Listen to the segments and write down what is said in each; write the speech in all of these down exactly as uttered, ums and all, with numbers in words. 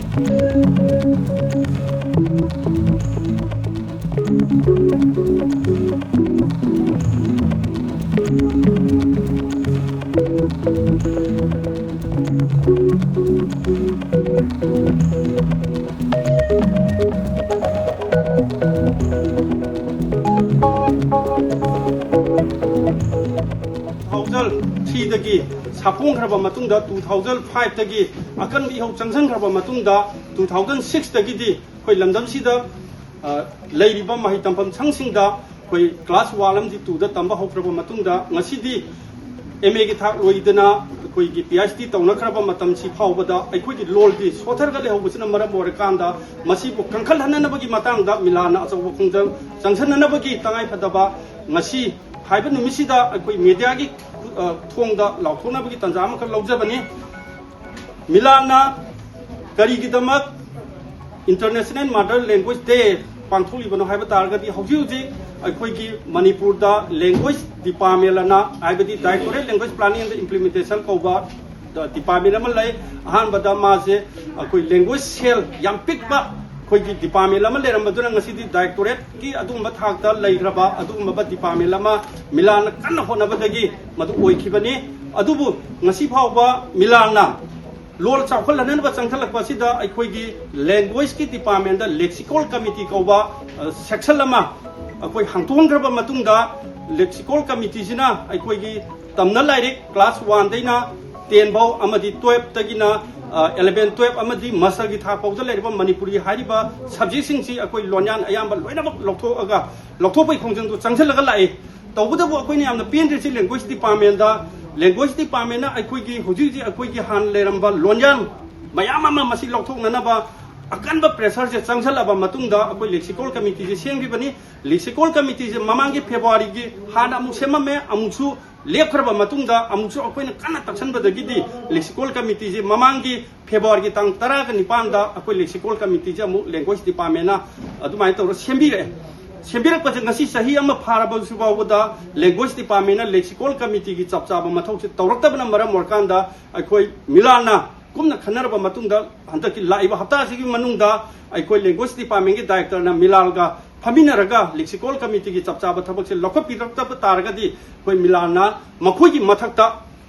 Two thousand ꯊ꯭ꯔꯤꯗꯒꯤ ꯁꯥꯐꯣꯡꯈ꯭ꯔꯕ ꯃꯇꯨꯡꯗ, two thousand ꯐꯥꯏꯚꯇꯒꯤ ꯑꯀꯟꯕ ꯏꯍꯧ ꯆꯪꯁꯤꯟꯈ꯭ꯔꯕ ꯃꯇꯨꯡꯗ, ꯇꯨ ꯊꯥꯎꯖꯟ ꯁꯤꯛꯁꯇꯒꯤꯗꯤ ꯑꯩꯈꯣꯏ ꯂꯝꯗꯝꯁꯤꯗ, ꯑ, ꯂꯩꯔꯤꯕ ꯃꯍꯩ ꯇꯝꯐꯝ ꯁꯪꯁꯤꯡꯗ ꯑꯩꯈꯣꯏ ꯀ꯭ꯂꯥꯁ ꯋꯥꯟ ꯑꯃꯗꯤ ꯇꯨꯗ ꯇꯝꯕ ꯍꯧꯈ꯭ꯔꯕ ꯃꯇꯨꯡꯗ, ꯉꯁꯤꯗꯤ ꯑꯦꯝ ꯑꯦꯒꯤ ꯊꯥꯛ ꯂꯣꯏꯗꯅ ꯑꯩꯈꯣꯏꯒꯤ ꯄꯤ ꯑꯩꯆ ꯗꯤ ꯇꯧꯅꯈ꯭ꯔꯕ ꯃꯇꯝꯁꯤ ꯐꯥꯎꯕꯗ ꯑꯩꯈꯣꯏꯒꯤ ꯂꯣꯜꯗꯤ ꯁꯣꯊꯔꯒ ꯂꯩꯍꯧꯕꯁꯤꯅ ꯃꯔꯝ ꯑꯣꯏꯔꯀꯥꯟꯗ, ꯃꯁꯤꯕꯨ ꯀꯟꯈꯠꯍꯟꯅꯅꯕꯒꯤ ꯃꯇꯥꯡꯗ ꯃꯤꯂꯥꯟꯅ ꯑꯆꯧꯕ ꯈꯣꯡꯖꯪ ꯆꯪꯁꯤꯟꯅꯅꯕꯒꯤ ꯇꯉꯥꯏꯐꯗꯕ ꯉꯁꯤ ꯍꯥꯏꯕ ꯅꯨꯃꯤꯠꯁꯤꯗ ꯑꯩꯈꯣꯏ ꯃꯦꯗꯤꯌꯥꯒꯤ, ꯑ, ꯊꯣꯡꯗ ꯂꯥꯎꯊꯣꯛꯅꯕꯒꯤ ꯇꯥꯟꯖꯥ ꯑꯃꯈꯛ ꯂꯧꯖꯕꯅꯤ꯫ ꯃꯤꯂꯥꯟꯅ ꯀꯔꯤꯒꯤꯗꯃꯛ International Mother Language Day ꯄꯥꯡꯊꯣꯛꯂꯤꯕꯅꯣ ꯍꯥꯏꯕ ꯇꯥꯔꯒꯗꯤ, ꯍꯧꯖꯤꯛ ꯍꯧꯖꯤꯛ ꯑꯩꯈꯣꯏꯒꯤ ꯃꯅꯤꯄꯨꯔꯗ ꯂꯦꯡꯒ꯭ꯋꯦꯖ ꯗꯤꯄꯥꯔꯠꯃꯦꯟ ꯑꯅ, ꯍꯥꯏꯕꯗꯤ Directorate Language Planning and Implementation ꯀꯧꯕ ꯗꯤꯄꯥꯔꯠꯃꯦꯟ ꯑꯃ ꯂꯩ꯫ ꯑꯍꯥꯟꯕꯗ ꯃꯥꯁꯦ ꯑꯩꯈꯣꯏ ꯂꯦꯡꯒ꯭ꯋꯦꯖ ꯁꯦꯜ ꯌꯥꯝ ꯄꯤꯛꯄ ꯑꯩꯈꯣꯏꯒꯤ ꯗꯤꯄꯥꯔꯠꯃꯦꯟ ꯑꯃ ꯂꯩꯔꯝꯕꯗꯨꯅ, ꯉꯁꯤꯗꯤ ꯗꯥꯏꯔꯦꯛꯇꯣꯔꯦꯠꯀꯤ ꯑꯗꯨꯒꯨꯝꯕ ꯊꯥꯛꯇ ꯂꯩꯈ꯭ꯔꯕ ꯑꯗꯨꯒꯨꯝꯕ ꯗꯤꯄꯥꯔꯠꯃꯦꯟ ꯑꯃ ꯃꯤꯂꯥꯟꯅ ꯀꯟꯅ ꯍꯣꯠꯅꯕꯗꯒꯤ ꯃꯗꯨ ꯑꯣꯏꯈꯤꯕꯅꯤ꯫ ꯑꯗꯨꯕꯨ ꯉꯁꯤ ꯐꯥꯎꯕ ꯃꯤꯂꯥꯟꯅ ꯂꯣꯜ ꯆꯥꯎꯈꯠꯍꯟꯅꯕ ꯆꯪꯁꯤꯜꯂꯛꯄ ꯑꯁꯤꯗ ꯑꯩꯈꯣꯏꯒꯤ ꯂꯦꯡꯒ꯭ꯋꯦꯖꯀꯤ ꯗꯤꯄꯥꯔꯠꯃꯦꯟꯗ ꯂꯦꯛꯁꯤꯀꯣꯜ ꯀꯃꯤꯇꯤ ꯀꯧꯕ, ꯑ, ꯁꯦꯛꯁꯟ ꯑꯃ ꯑꯩꯈꯣꯏ ꯍꯥꯡꯗꯣꯛꯍꯟꯈ꯭ꯔꯕ ꯃꯇꯨꯡꯗ, ꯂꯦꯛꯁꯤꯀꯣꯜ ꯀꯃꯤꯇꯤꯁꯤꯅ ꯑꯩꯈꯣꯏꯒꯤ ꯇꯝꯅ ꯂꯥꯏꯔꯤꯛ ꯀ꯭ꯂꯥꯁ ꯋꯥꯟꯗꯩꯅ ꯇꯦꯟ ꯐꯥꯎ ꯑꯃꯗꯤ ꯇꯨꯌꯦꯜꯞꯇꯒꯤꯅ, ꯑ, ꯏꯂꯦꯚꯦꯟ, ꯇꯨꯌꯦꯜꯞ ꯑꯃꯗꯤ ꯃꯥꯁꯇꯔꯒꯤ ꯊꯥꯛ ꯐꯥꯎꯗ ꯂꯩꯔꯤꯕ ꯃꯅꯤꯄꯨꯔꯤ ꯍꯥꯏꯔꯤꯕ ꯁꯕꯖꯦꯛꯁꯤꯡꯁꯤ ꯑꯩꯈꯣꯏ ꯂꯣꯟꯌꯥꯟ ꯑꯌꯥꯝꯕ ꯂꯣꯏꯅꯃꯛ ꯂꯧꯊꯣꯛꯑꯒ, ꯂꯧꯊꯣꯛꯄꯒꯤ ꯈꯣꯡꯖꯪꯗꯣ ꯆꯪꯁꯤꯜꯂꯒ ꯂꯥꯛꯏ꯫ ꯇꯧꯕꯇꯕꯨ ꯑꯩꯈꯣꯏꯅ ꯌꯥꯝꯅ ꯄꯦꯟꯗ꯭ꯔꯤꯁꯤ ꯂꯦꯡꯒ꯭ꯋꯦꯖ ꯗꯤꯄꯥꯔꯠꯃꯦꯟꯗ, ꯂꯦꯡꯒ꯭ꯋꯦꯖ ꯗꯤꯄꯥꯔꯠꯃꯦꯟꯅ ꯑꯩꯈꯣꯏꯒꯤ ꯍꯧꯖꯤꯛ ꯍꯧꯖꯤꯛ ꯑꯩꯈꯣꯏꯒꯤ ꯍꯥꯟꯅ ꯂꯩꯔꯝꯕ ꯂꯣꯟꯌꯥꯟ ꯃꯌꯥꯝ ꯑꯃ ꯃꯁꯤ ꯂꯧꯊꯣꯛꯅꯅꯕ ꯑꯀꯟꯕ ꯄ꯭ꯔꯦꯁꯔꯁꯦ ꯆꯪꯁꯤꯜꯂꯕ ꯃꯇꯨꯡꯗ ꯑꯩꯈꯣꯏ ꯂꯦꯛꯁꯤꯀꯣꯜ ꯀꯃꯤꯇꯤꯁꯦ ꯁꯦꯝꯈꯤꯕꯅꯤ꯫ ꯂꯦꯛꯁꯤꯀꯣꯜ ꯀꯃꯤꯇꯤꯁꯦ ꯃꯃꯥꯡꯒꯤ ꯐꯦꯕ꯭ꯔꯨꯋꯥꯔꯤꯒꯤ ꯍꯥꯟꯅ ꯑꯃꯨꯛ ꯁꯦꯝꯃꯝꯃꯦ, ꯑꯃꯨꯛꯁꯨ ꯂꯦꯞꯈ꯭ꯔꯕ ꯃꯇꯨꯡꯗ ꯑꯃꯨꯛꯁꯨ ꯑꯩꯈꯣꯏꯅ ꯀꯟꯅ ꯇꯛꯁꯟꯕꯗꯒꯤꯗꯤ ꯂꯦꯛꯁꯤꯀꯣꯜ ꯀꯃꯤꯇꯤꯁꯦ ꯃꯃꯥꯡꯒꯤ ꯐꯦꯕ꯭ꯔꯨꯋꯥꯔꯤꯒꯤ ꯇꯥꯡ ꯇꯔꯥꯒ ꯅꯤꯄꯥꯟꯗ ꯑꯩꯈꯣꯏ ꯂꯦꯛꯁꯤꯀꯣꯜ ꯀꯃꯤꯇꯤꯁꯦ ꯑꯃꯨꯛ ꯂꯦꯡꯒ꯭ꯋꯦꯖ ꯗꯤꯄꯥꯔꯠꯃꯦꯟꯅ ꯑꯗꯨꯃꯥꯏꯅ ꯇꯧꯔ ꯁꯦꯝꯕꯤꯔꯛꯑꯦ꯫ ꯁꯦꯝꯕꯤꯔꯛꯄꯁꯦ ꯉꯁꯤ ꯆꯍꯤ ꯑꯃ ꯐꯥꯔꯕꯁꯨ ꯐꯥꯎꯕꯗ ꯂꯦꯡꯒ꯭ꯋꯦꯖ ꯗꯤꯄꯥꯔꯠꯃꯦꯟꯅ ꯂꯦꯛꯁꯤꯀꯣꯜ ꯀꯃꯤꯇꯤꯒꯤ ꯆꯞ ꯆꯥꯕ ꯃꯊꯧꯁꯦ ꯇꯧꯔꯛꯇꯕꯅ ꯃꯔꯝ ꯑꯣꯏꯔꯀꯥꯟꯗ, ꯑꯩꯈꯣꯏ ꯃꯤꯂꯥꯟꯅ ꯀꯨꯞꯅ ꯈꯟꯅꯔꯕ ꯃꯇꯨꯡꯗ ꯍꯟꯗꯛꯀꯤ ꯂꯥꯛꯏꯕ ꯍꯞꯇꯥ ꯑꯁꯤꯒꯤ ꯃꯅꯨꯡꯗ ꯑꯩꯈꯣꯏ ꯂꯦꯡꯒ꯭ꯋꯦꯖ ꯗꯤꯄꯥꯔꯠꯃꯦꯟꯒꯤ ꯗꯥꯏꯔꯦꯛꯇꯔꯅ ꯃꯤꯂꯥꯜꯒ ꯐꯝꯃꯤꯟꯅꯔꯒ ꯂꯦꯛꯁꯤꯀꯣꯜ ꯀꯃꯤꯇꯤꯒꯤ ꯆꯞ ꯆꯥꯕ ꯊꯕꯛꯁꯦ ꯂꯧꯈꯠꯄꯤꯔꯛꯇꯕ ꯇꯥꯔꯒꯗꯤ ꯑꯩꯈꯣꯏ ꯃꯤꯂꯥꯜꯅ ꯃꯈꯣꯏꯒꯤ ꯃꯊꯛꯇ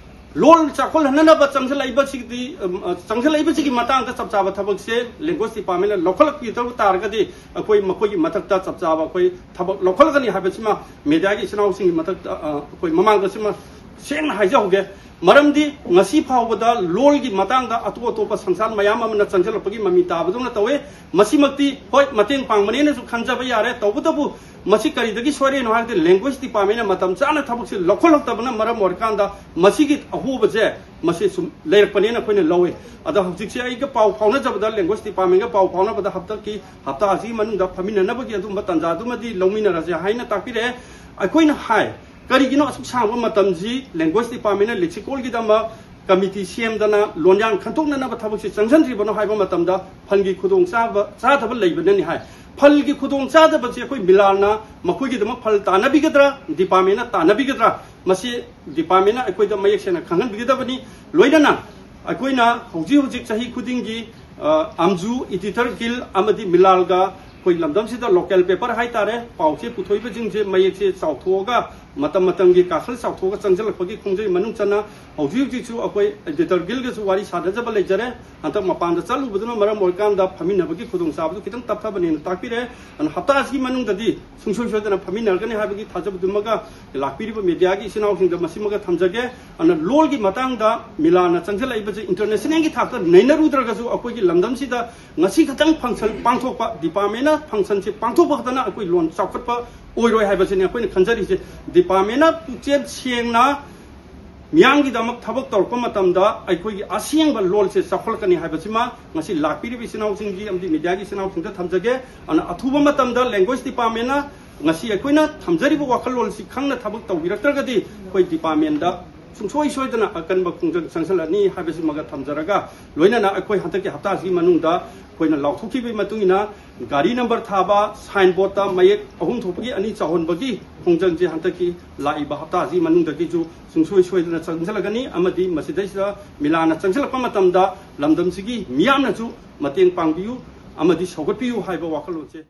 ꯂꯣꯜ ꯆꯥꯎꯈꯠꯍꯟꯅꯅꯕ ꯆꯪꯁꯤꯜꯂꯛꯏꯕꯁꯤꯗꯤ, ꯎꯝ, ꯑ, ꯆꯪꯁꯤꯜꯂꯛꯏꯕꯁꯤꯒꯤ ꯃꯇꯥꯡꯗ ꯆꯞ ꯆꯥꯕ ꯊꯕꯛꯁꯦ ꯂꯦꯡꯒ꯭ꯋꯦꯖ ꯗꯤꯄꯥꯔꯠꯃꯦꯟꯅ ꯂꯧꯈꯠꯂꯛꯄꯤꯗꯕ ꯇꯥꯔꯒꯗꯤ ꯑꯩꯈꯣꯏ ꯃꯈꯣꯏꯒꯤ ꯃꯊꯛꯇ ꯆꯞ ꯆꯥꯕ ꯑꯩꯈꯣꯏ ꯊꯕꯛ ꯂꯧꯈꯠꯂꯒꯅꯤ ꯍꯥꯏꯕꯁꯤꯃ ꯃꯦꯗꯤꯌꯥꯒꯤ ꯏꯆꯤꯟ ꯏꯅꯥꯎꯁꯤꯡꯒꯤ ꯃꯊꯛꯇ, ꯑ, ꯑꯩꯈꯣꯏ ꯃꯃꯥꯡꯗꯁꯤꯃ ꯁꯦꯡꯅ ꯍꯥꯏꯖꯍꯧꯒꯦ꯫ ꯃꯔꯝꯗꯤ ꯉꯁꯤ ꯐꯥꯎꯕꯗ ꯂꯣꯜꯒꯤ ꯃꯇꯥꯡꯗ ꯑꯇꯣꯞ ꯑꯇꯣꯞꯄ ꯁꯪꯁꯥꯟ ꯃꯌꯥꯝ ꯑꯃꯅ ꯆꯪꯁꯤꯜꯂꯛꯄꯒꯤ ꯃꯃꯤ ꯇꯥꯕꯗꯧꯅ ꯇꯧꯋꯦ꯫ ꯃꯁꯤꯃꯛꯇꯤ ꯍꯣꯏ, ꯃꯇꯦꯡ ꯄꯥꯡꯕꯅꯦꯅꯁꯨ ꯈꯟꯖꯕ ꯌꯥꯔꯦ꯫ ꯇꯧꯕꯇꯕꯨ ꯃꯁꯤ ꯀꯔꯤꯗꯒꯤ ꯁꯣꯏꯔꯛꯏꯅꯣ ꯍꯥꯏꯔꯗꯤ ꯂꯦꯡꯒ꯭ꯋꯦꯖ ꯗꯤꯄꯥꯔꯠꯃꯦꯟꯅ ꯃꯇꯝ ꯆꯥꯅ ꯊꯕꯛꯁꯤ ꯂꯧꯈꯠꯂꯛꯇꯕꯅ ꯃꯔꯝ ꯑꯣꯏꯔꯀꯥꯟꯗ ꯃꯁꯤꯒꯤ ꯑꯍꯣꯕꯁꯦ ꯃꯁꯤ ꯁꯨꯝ ꯂꯩꯔꯛꯄꯅꯦꯅ ꯑꯩꯈꯣꯏꯅ ꯂꯧꯏ꯫ ꯑꯗꯣ ꯍꯧꯖꯤꯛꯁꯦ ꯑꯩꯒ ꯄꯥꯎ ꯐꯥꯎꯅꯖꯕꯗ, ꯂꯦꯡꯒ꯭ꯋꯦꯖ ꯗꯤꯄꯥꯔꯠꯃꯦꯟꯒ ꯄꯥꯎ ꯐꯥꯎꯅꯕꯗ ꯍꯟꯗꯛꯀꯤ ꯍꯞꯇꯥ ꯑꯁꯤꯒꯤ ꯃꯅꯨꯡꯗ ꯐꯝꯃꯤꯟꯅꯅꯕꯒꯤ ꯑꯗꯨꯝꯕ ꯇꯥꯟꯖꯥꯗꯨꯃꯗꯤ ꯂꯧꯃꯤꯟꯅꯔꯁꯦ ꯍꯥꯏꯅ ꯇꯥꯛꯄꯤꯔꯛꯑꯦ꯫ ꯑꯩꯈꯣꯏꯅ ꯍꯥꯏ, ꯀꯔꯤꯒꯤꯅꯣ ꯑꯁꯨꯛ ꯁꯥꯡꯕ ꯃꯇꯝꯁꯤ ꯂꯦꯡꯒ꯭ꯋꯦꯖ ꯗꯤꯄꯥꯔꯠꯃꯦꯟꯅ ꯂꯦꯛꯁꯤꯀꯣꯜꯒꯤꯗꯃꯛ ꯀꯃꯤꯇꯤ ꯁꯦꯝꯗꯅ ꯂꯣꯟꯌꯥꯟ ꯈꯟꯗꯣꯛꯅꯅꯕ ꯊꯕꯛꯁꯤ ꯆꯪꯁꯤꯟꯗ꯭ꯔꯤꯕꯅꯣ ꯍꯥꯏꯕ ꯃꯇꯝꯗ ꯐꯜꯒꯤ ꯈꯨꯗꯣꯡꯆꯥꯕ, ꯆꯥꯗꯕ ꯂꯩꯕꯅꯅꯤ ꯍꯥꯏ꯫ ꯐꯜꯒꯤ ꯈꯨꯗꯣꯡꯆꯥꯗꯕꯁꯤ ꯑꯩꯈꯣꯏ ꯃꯤꯂꯥꯜꯅ ꯃꯈꯣꯏꯒꯤꯗꯃꯛ ꯐꯜ ꯇꯥꯟꯅꯕꯤꯒꯗ꯭ꯔꯥ, ꯗꯤꯄꯥꯔꯠꯃꯦꯟꯅ ꯇꯥꯟꯅꯕꯤꯒꯗ꯭ꯔꯥ, ꯃꯁꯤ ꯗꯤꯄꯥꯔꯠꯃꯦꯟꯅ ꯑꯩꯈꯣꯏꯗ ꯃꯌꯦꯛ ꯁꯦꯡꯅ ꯈꯪꯍꯟꯕꯤꯒꯗꯕꯅꯤ꯫ ꯂꯣꯏꯅꯅ ꯑꯩꯈꯣꯏꯅ ꯍꯧꯖꯤꯛ ꯍꯧꯖꯤꯛ ꯆꯍꯤ ꯈꯨꯗꯤꯡꯒꯤ, ꯑ, ꯑꯝꯖꯨ, ꯏꯗꯤꯇꯔ ꯒꯤꯜ ꯑꯃꯗꯤ ꯃꯤꯂꯥꯜꯒ ꯑꯩꯈꯣꯏ ꯂꯝꯗꯝꯁꯤꯗ ꯂꯣꯀꯦꯜ ꯄꯦꯄꯔ ꯍꯥꯏꯇꯥꯔꯦ, ꯄꯥꯎ ꯆꯦ ꯄꯨꯊꯣꯛꯏꯕꯁꯤꯡꯁꯦ ꯃꯌꯦꯛꯁꯦ ꯆꯥꯎꯊꯣꯛꯑꯒ, ꯃꯇꯝ ꯃꯇꯝꯒꯤ ꯀꯥꯈꯜ ꯆꯥꯎꯊꯣꯛꯑꯒ ꯆꯪꯁꯤꯜꯂꯛꯄꯒꯤ ꯈꯣꯡꯖꯩ ꯃꯅꯨꯡ ꯆꯟꯅ ꯍꯧꯖꯤꯛ ꯍꯧꯖꯤꯛꯁꯨ ꯑꯩꯈꯣꯏ ꯏꯗꯤꯇꯔ ꯒꯤꯜꯒꯁꯨ ꯋꯥꯔꯤ ꯁꯥꯟꯅꯖꯕ ꯂꯩꯖꯔꯦ꯫ ꯍꯟꯗꯛ ꯃꯄꯥꯟꯗ ꯆꯠꯂꯨꯕꯗꯨꯅ ꯃꯔꯝ ꯑꯣꯏꯔꯀꯥꯟꯗ ꯐꯝꯃꯤꯟꯅꯕꯒꯤ ꯈꯨꯗꯣꯡꯆꯥꯕꯗꯨ ꯈꯤꯇꯪ ꯇꯞꯊꯕꯅꯦꯅ ꯇꯥꯛꯄꯤꯔꯦ꯫ ꯑꯗꯨꯅ ꯍꯞꯇꯥ ꯑꯁꯤꯒꯤ ꯃꯅꯨꯡꯗꯗꯤ ꯁꯨꯡꯁꯣꯏ ꯁꯣꯏꯗꯅ ꯐꯝꯃꯤꯟꯅꯔꯒꯅꯤ ꯍꯥꯏꯕꯒꯤ ꯊꯥꯖꯕꯗꯨꯃꯒ ꯂꯥꯛꯄꯤꯔꯤꯕ ꯃꯦꯗꯤꯌꯥꯒꯤ ꯏꯆꯤꯟ ꯏꯅꯥꯎꯁꯤꯡꯗ ꯃꯁꯤꯃꯒ ꯊꯝꯖꯒꯦ꯫ ꯑꯗꯨꯅ ꯂꯣꯜꯒꯤ ꯃꯇꯥꯡꯗ ꯃꯤꯂꯥꯜꯅ ꯆꯪꯁꯤꯜꯂꯛꯏꯕꯁꯦ ꯏꯟꯇꯔꯅꯦꯁꯅꯦꯜꯒꯤ ꯊꯥꯛꯇ ꯅꯩꯅꯔꯨꯗ꯭ꯔꯒꯁꯨ ꯑꯩꯈꯣꯏꯒꯤ ꯂꯝꯗꯝꯁꯤꯗ ꯉꯁꯤ ꯈꯛꯇꯪ ꯐꯪꯁꯟ ꯄꯥꯡꯊꯣꯛꯄ, ꯗꯤꯄꯥꯔꯠꯃꯦꯟꯅ ꯐꯪꯁꯟꯁꯦ ꯄꯥꯡꯊꯣꯛꯄ ꯈꯛꯇꯅ ꯑꯩꯈꯣꯏ ꯂꯣꯟ ꯆꯥꯎꯈꯠꯄ ꯑꯣꯏꯔꯣꯏ ꯍꯥꯏꯕꯁꯤꯅꯤ ꯑꯩꯈꯣꯏꯅ ꯈꯟꯖꯔꯤꯁꯦ꯫ ꯗꯤꯄꯥꯔꯠꯃꯦꯟꯅ ꯄꯨꯛꯆꯦꯜ ꯁꯦꯡꯅ ꯃꯤꯌꯥꯝꯒꯤꯗꯃꯛ ꯊꯕꯛ ꯇꯧꯔꯛꯄ ꯃꯇꯝꯗ ꯑꯩꯈꯣꯏꯒꯤ ꯑꯁꯦꯡꯕ ꯂꯣꯜꯁꯦ ꯆꯥꯎꯈꯠꯂꯛꯀꯅꯤ ꯍꯥꯏꯕꯁꯤꯃ ꯉꯁꯤ ꯂꯥꯛꯄꯤꯔꯤꯕ ꯏꯆꯤꯟ ꯏꯅꯥꯎꯁꯤꯡꯒꯤ ꯑꯃꯗꯤ ꯃꯦꯗꯤꯌꯥꯒꯤ ꯏꯆꯤꯟ ꯏꯅꯥꯎꯁꯤꯡꯗ ꯊꯝꯖꯒꯦ꯫ ꯑꯗꯨꯅ ꯑꯊꯨꯕ ꯃꯇꯝꯗ ꯂꯦꯡꯒ꯭ꯋꯦꯖ ꯗꯤꯄꯥꯔꯠꯃꯦꯟꯅ ꯉꯁꯤ ꯑꯩꯈꯣꯏꯅ ꯊꯝꯖꯔꯤꯕ ꯋꯥꯈꯜꯂꯣꯟꯁꯤ ꯈꯪꯅ ꯊꯕꯛ ꯇꯧꯕꯤꯔꯛꯇ꯭ꯔꯒꯗꯤ ꯑꯩꯈꯣꯏ ꯗꯤꯄꯥꯔꯠꯃꯦꯟꯗ ꯁꯨꯡꯁꯣꯏ ꯁꯣꯏꯗꯅ ꯑꯀꯟꯕ ꯈꯣꯡꯖꯪ ꯆꯪꯁꯤꯜꯂꯅꯤ ꯍꯥꯏꯕꯁꯤꯃꯒ ꯊꯝꯖꯔꯒ, ꯂꯣꯏꯅꯅ ꯑꯩꯈꯣꯏ ꯍꯟꯗꯛꯀꯤ ꯍꯞꯇꯥꯁꯤꯒꯤ ꯃꯅꯨꯡꯗ ꯑꯩꯈꯣꯏꯅ ꯂꯥꯎꯊꯣꯛꯈꯤꯕꯒꯤ ꯃꯇꯨꯡ ꯏꯟꯅ ꯒꯥꯔꯤ ꯅꯝꯕꯔ ꯊꯥꯕ, ꯁꯥꯏꯟ ꯕꯣꯔꯗꯇ ꯃꯌꯦꯛ ꯑꯍꯨꯝ ꯊꯣꯛꯄꯒꯤ ꯑꯅꯤ ꯆꯥꯎꯍꯟꯕꯒꯤ ꯈꯣꯡꯖꯪꯁꯦ ꯍꯟꯗꯛꯀꯤ ꯂꯥꯛꯏꯕ ꯍꯞꯇꯥꯁꯤꯒꯤ ꯃꯅꯨꯡꯗꯒꯤꯁꯨ ꯁꯨꯡꯁꯣꯏ ꯁꯣꯏꯗꯅ ꯆꯪꯁꯤꯜꯂꯛꯀꯅꯤ꯫ ꯑꯃꯗꯤ ꯃꯁꯤꯗꯩꯁꯤꯗ ꯃꯤꯂꯥꯟꯅ ꯆꯪꯁꯤꯜꯂꯛꯄ ꯃꯇꯝꯗ ꯂꯝꯗꯝꯁꯤꯒꯤ ꯃꯤꯌꯥꯝꯅꯁꯨ ꯃꯇꯦꯡ ꯄꯥꯡꯕꯤꯌꯨ ꯑꯃꯗꯤ ꯁꯧꯒꯠꯄꯤꯌꯨ ꯍꯥꯏꯕ ꯋꯥꯈꯜꯂꯣꯟꯁꯦ